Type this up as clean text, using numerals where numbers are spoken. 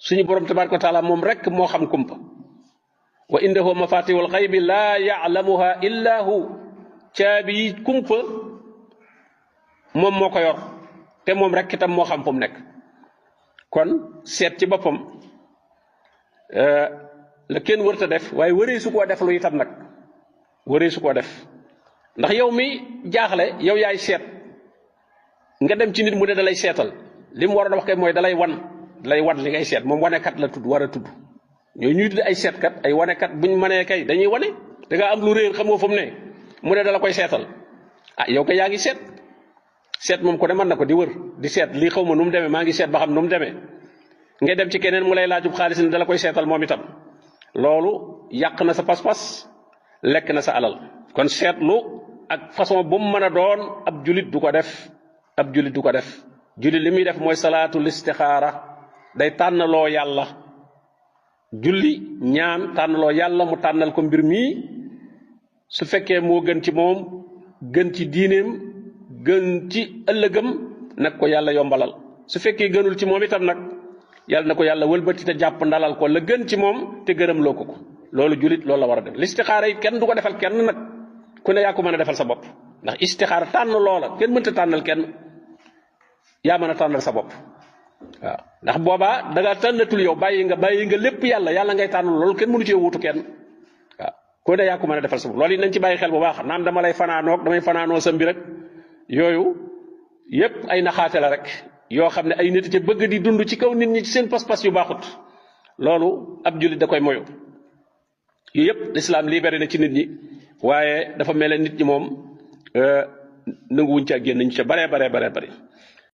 suñu borom tabaraka wa taala moom rek moo xam kumpa wa indahu mafatihul xaybi laa ya'lamuha illa hu caabi kumpa moom moo ko yor te moom rek itam moo xam fu mu nekk kon seet ci boppam la kenn wërta def waaye wëree su koo def lu itam nag wëree su koo def ndax yow mi jaaxle yow yaay seet nga dem ci nit mu ne dalay seetal li mu war a wax kay mooy dalay wan li ngay seet moom wanekat la tudd war a tudd ñooy ñuy tudd ay seetkat ay wanekat buñ mënee kay dañuy wane da nga am lu réer xam nga fu mu ne mu ne dala koy seetal ah yow kay yaa ngi seet moom ko ne mën na ko di wër di seet lii xaw ma nu mu demee maa ngi seet ba xam nu mu demee ngay dem ci keneen mu lay laajub xaalis ne dala koy seetal moom itam loolu yàq na sa pas-pas lekk na sa alal kon seetlu ak façon bu mu mën a doon ab julit du ko def julit li muy def mooy salaatul istixaara day tànnaloo yàlla julli ñaan tànnaloo yàlla mu tànnal ko mbir mii su fekkee moo gën ci moom gën ci diineem gën ci ëllëgam nag ko yàlla yombalal su fekkee gënul ci moom itam nag yàlla na ko yàlla wëlbati te jàpp ndalal ko la gën ci moom te gërëm loo ko loolu julit loolu la war a def listixaara yi kenn du ko defal kenn nag ku ne yaa ko mën a defal sa bopp ndax istixaara tànn loola kenn mënta tànnal kenn yaa mën a tànnal sa bopp waaw ndax boobaa da nga tànnatul yow bàyyi nga lépp yàlla ngay tànn loolu kenn mënu cee wuutu kenn waaw ku ne yaa ko mën a defal sa bopp loolu yi nañ ci bàyyi xel bu baax naan damay fanaanoo sa mbir rek yooyu yépp ay naxaate la rek yoo xam ne ay nit ca bëgg di dund ci kaw nit ñi ci seen pas-pas yu baaxut loolu ab jullit da koy moyu yooyu yépp l'islam libéré na ci nit ñi waaye dafa mel ne nit ñi moom nanguwuñ ca génn ñu ca bare